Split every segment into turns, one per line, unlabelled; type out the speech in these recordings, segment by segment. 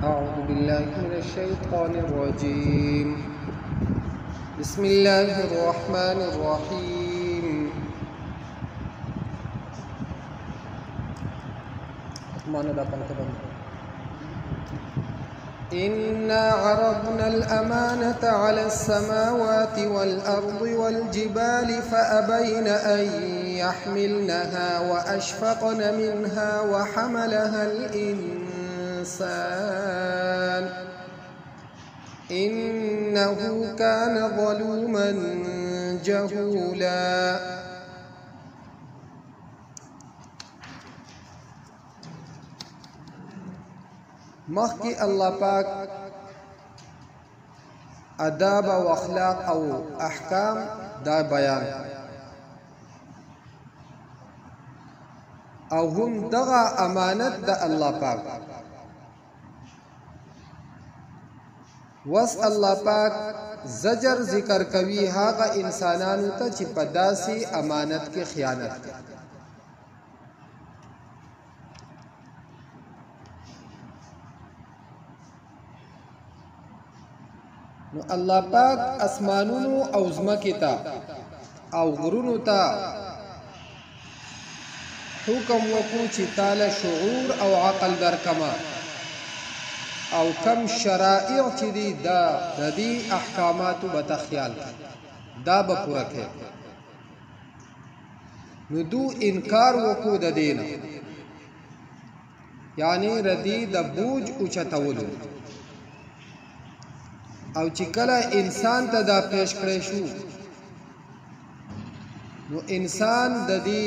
أعوذ بالله من الشيطان الرجيم. بسم الله الرحمن الرحيم. إنا عرضنا الأمانة على السماوات والأرض والجبال فأبين أن يحملنها وأشفقن منها وحملها الإنسان إنه كان ظلوما جهولا. مخکې الله پاک آداب او اخلاق او احکام دا بیان او هم دغه امانت د الله پاک. وس الله پاک زجر ذکر کوي هغه انسانانو ته چې په داسې امانت کې خیانت کوي. نو الله پاک اسمانونو او ځمکې ته او غرونو ته حکم وکړو چې تاله شعور او عقل درکما او کم شرائع چې دي دا د دې احکاماتو به ته خیال کړې، دا به پوره کړې. نو دو انکار وکړو د دې نه، یعنی ردی د بوج اوچتولو. او چې کله انسان ته دا پیش کړی شو نو انسان د دې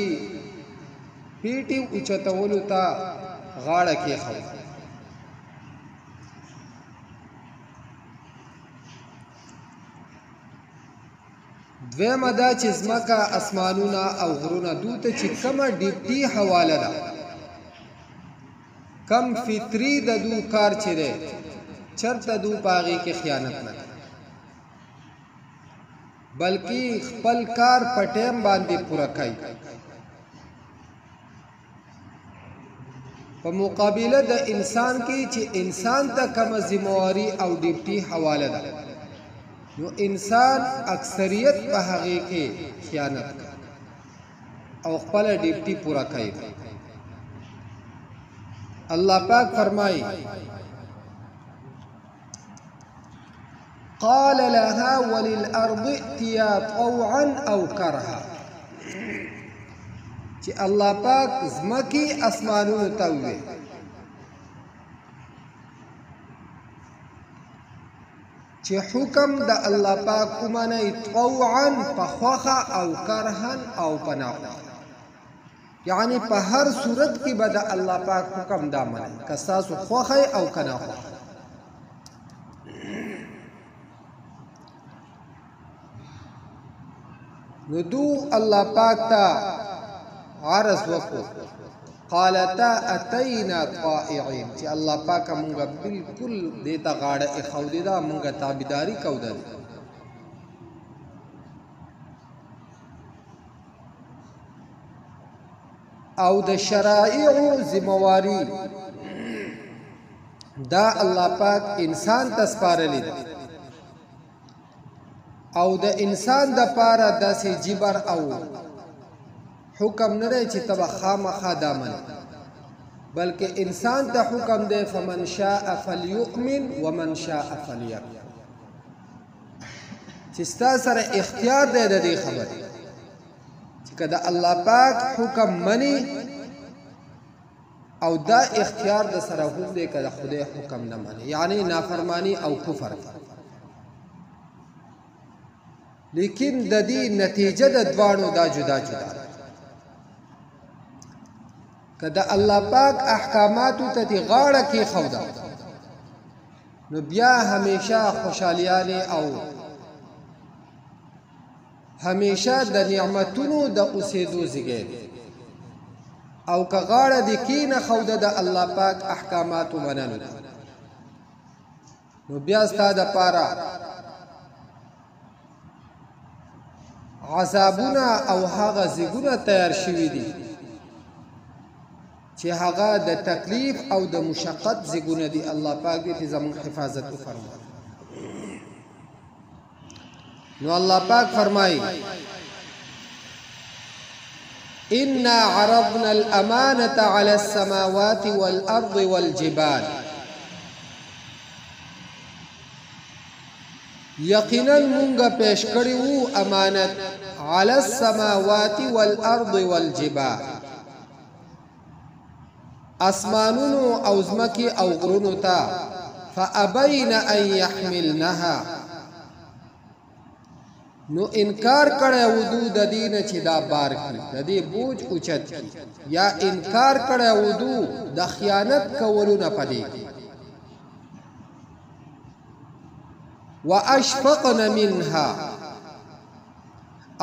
پیټي اوچتولو ته غاړه کېښوده. دویمه دا چې ځمکه، اسمانونه او غرونه دوی ته چې کومه ډیپټي حواله ده، کم فطري د دوی کار چې دی، چرته دوی په هغې کې خیانت نه کوي، بلکې خپل کار په ټیم باندې پوره کوي. په مقابله د انسان کې چې انسان ته کومه ذمهواري او ډیپټي حواله ده، نو انسان اکثریت په هغې کې خیانت کوي او خپله ډیپټي پوره کوي. الله پاک فرمایي قال لها وللأرض ائتيا طوعا أو كرها. چې الله پاک ځمکې اسمانونو ته وویل چې حکم د الله پاک ومنئ طوعا په خوښه او کرها او په ناخوښه، یعنی په هر صورت کې به د الله پاک حکم دا منئ، که ستاسو خوښه او که ناخوښه. نو دو الله پاک ته عرض وکړو قالتا اتینا طائعین، چې الله پاک مونږه بالکل دې ته غاړه ایښودې ده، مونږه تابعداري کوو ده. او د شرائعو ذمہواری دا الله پاک انسان ته سپارلې ده، او د انسان د پاره داسې جبر او حکم نه دی چې ته به خامخا دا منې، بلکې انسان ته حکم دی فمن شاء فلیؤمن ومن شاء فلیکفر، چې ستا سره اختیار دی د دې خبرې چې که د الله پاک حکم مني او دا اختیار د سره هم دی که د خدای حکم نه مني، یعنی نافرمانی او کفر. لیکن د دې نتیجه د دواړو دا جدا جدا ده. که د الله پاک احکاماتو ته دې غاړه کېښوده نو بیا همیشه خوشحالیانې او همیشه د نعمتونو د اوسېدو ځای دی. او که غاړه دې کېنښوده د الله پاک احکاماتو منلو ته، نو بیا ستا دپاره عذابونه او هغه زیګونه تیار شوي دي چې هغه د تکلیف او د مشقت زیګونه دي. الله پاک دې زموږ حفاظت وفرمایي. نو الله پاک فرمایي إنا عرضنا الأمانة على السماوات والأرض والجبال. یقینا مونږه پیش کړی وو امانت علی السماوات والارض والجبال، اسمانونو او ځمکې او غرونو ته. فأبین ان يحملنها، نو انکار کړی وو دو د دې نه چې دا بار کړي، د دې بوج اوچت کړي، یا انکار کړی وو دو د خیانت کولو نه پدې. واشفقن منها،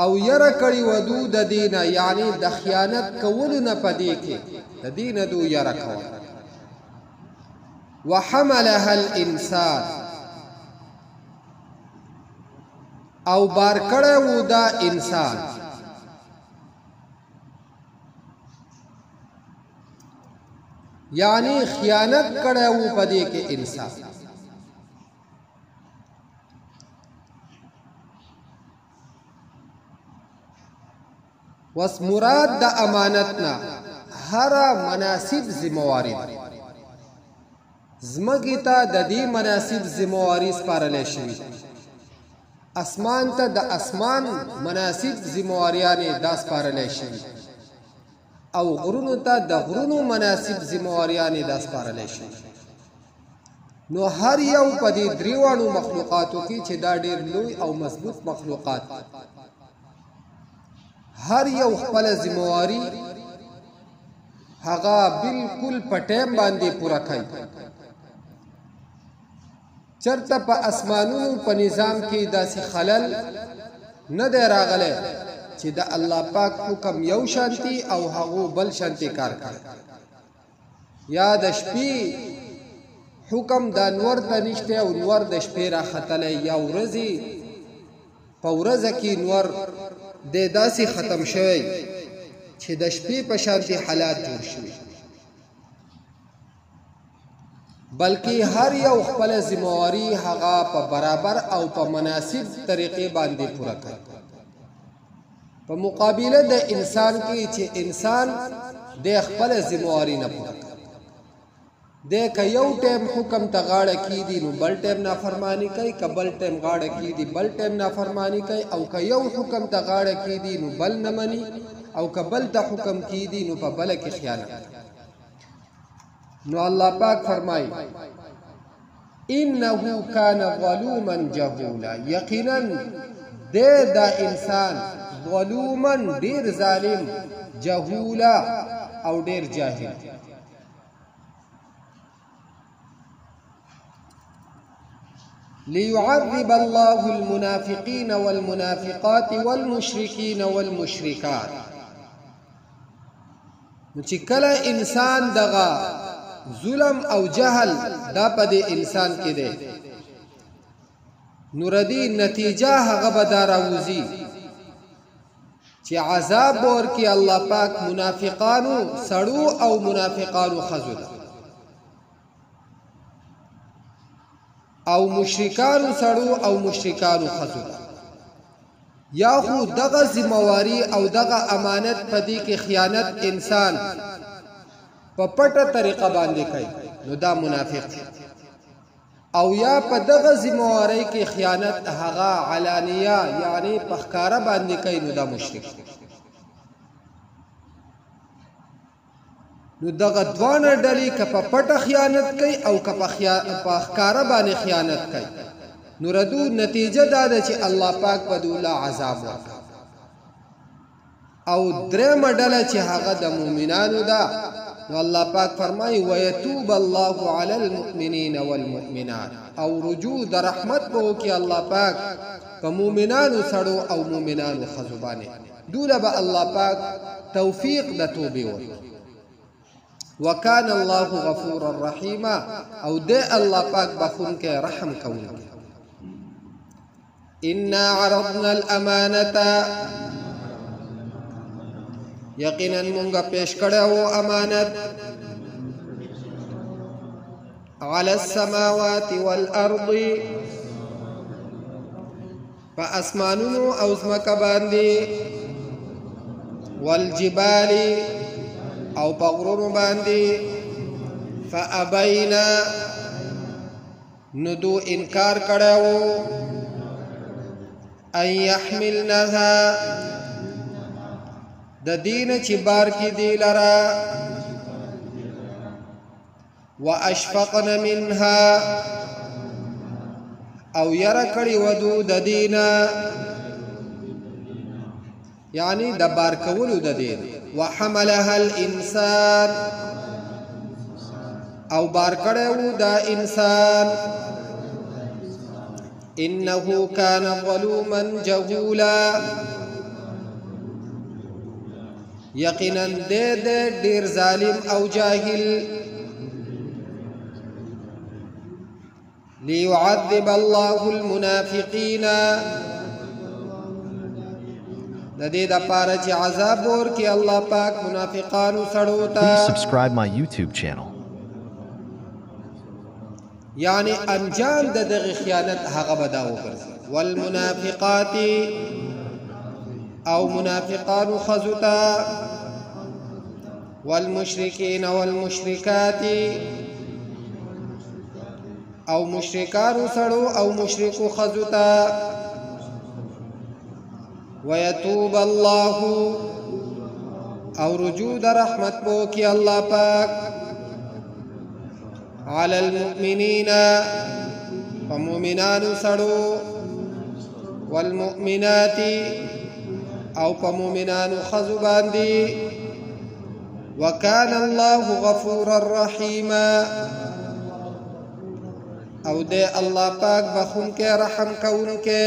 او یره کړی ودو د دینه، یعنی د خیانت کولو نه پدې کې د دینه دو یره کول. وحملها الانسان، او بار کړی وو دا انسان. یعنی خیانت کړی وو پدې کې انسان. وس مراد د امانت نه هر مناسب ذمہواری ده. زمګی ته د دې مناسب ذمہواری سپارل شوی، اسمان ته د اسمان مناسب ذمہواریانې دا سپارل شوی، او غرونو ته د غرونو مناسب ذمہواریانې دا سپارل شوی. نو هر یو په دې دریوانو مخلوقاتو کې چې دا ډیر لوی او مضبوط مخلوقات، هر یو خپل ذمہواری هغه بالکل په ټیم باندې پوره کوي. چرته په اسمانونو په نظام کې داسې خلل نه دی راغلی چې د الله پاک حکم یو شانتي او هغو بل شانتي کار کوي، یا د شپې حکم دا نور ته نشته او نور د شپې راختلی، یا ورځې په ورځه کې نور د داسې ختم شوی چې د شپې په شانتي حالات جوړ شوي، بلکې هر یو خپل ذمہواری هغه په برابر او په مناسب طریقې باندې پوره کوي. په مقابله د انسان کې چې انسان د خپل ذمہواری نه پوره کوي، د که یو ټیم حکم ته غاړه کیدی نو بل ټیم نافرمانی کوي، که بل ټیم غاړه کیدی بل ټیم نافرمانی کوي، او که یو حکم ته غاړه کیدی نو بل نه مني، او که بل ته حکم کیدی نو په بل کې خیانت. نو الله پاک فرمایي انه کان ظلوما جهولا، یقینا د دا انسان ظلوما ډیر ظالم، جهولا او ډیر جاهل. ليعذب الله المنافقين والمنافقات والمشركين والمشركات. نو چې کله انسان دغه ظلم او جهل دا په دې انسان کې دی، نو ردی نتیجه هغه به دا راوځي چې عذاب به ورکړي الله پاک منافقانو سړو او منافقانو ښځو ته، او مشرکانو سړو او مشرکانو ښځو ته. یا خو دغه ذمہواری او دغه امانت په دې کې خیانت انسان په پټه طریقه باندې کوي نو دا منافق دی، او یا په دغه ذمہواری کې خیانت هغه علانیه یعنی په ښکاره باندې کوي نو دا مشرک دی. نو دغه دواړه ډلې که په پټه خیانت کوي او که په ښکاره باندې خیانت کوي، نو ردو نتیجه دا ده چې الله پاک به دوی عذاب ورکړي. او درېیمه ډله چې هغه د مؤمنانو ده، نو الله پاک فرمایي ویتوب الله علی المؤمنین والمؤمنات، او رجوع د رحمت به وکړي الله پاک په مؤمنانو سړو او مؤمنانو ښځو باندې، دوی له به الله پاک توفیق د توبې ورکړي. وکان الله غفورا رحیما، او دی الله پاک بخښونکی رحم کوونکی. انا عرضنا الامانة، یقینا مونږه پیش کړی وو امانت علی السماوات والارض، په اسمانونو او ځمکه باندې، والجبال او په غرونو باندې، فابینا نو دو انکار کړی وو، ان یحملنها د دین چې بار کې دی لرا، واشفقن منها او یره کړی ودو د دینه، یعنی د بار کولو د دین، وحملها الانسان او بار کړی وو دا انسان، انه کان ظلوما جهولا یقینا دې ډیر ظالم او جاهل. ليعذب الله المنافقين د دې د پاره چې عذاب ورکړي الله پاک منافقانو سړو ته.
Please subscribe my YouTube channel.
یعنی انجام د دغه خیانت هغه به دا وګرځي. والمنافقات او منافقانو ښځو ته، والمشرکین والمشرکات او مشرکانو سړو او مشرکو ښځو ته، ويتوب الله او رجوع د رحمت بو کې الله پاک على المؤمنین په مؤمنانو سړو، والمؤمنات او په مؤمنانو ښځو باندې، وکان الله غفورا رحیما او د الله پاک بخونکی رحم کوونکی.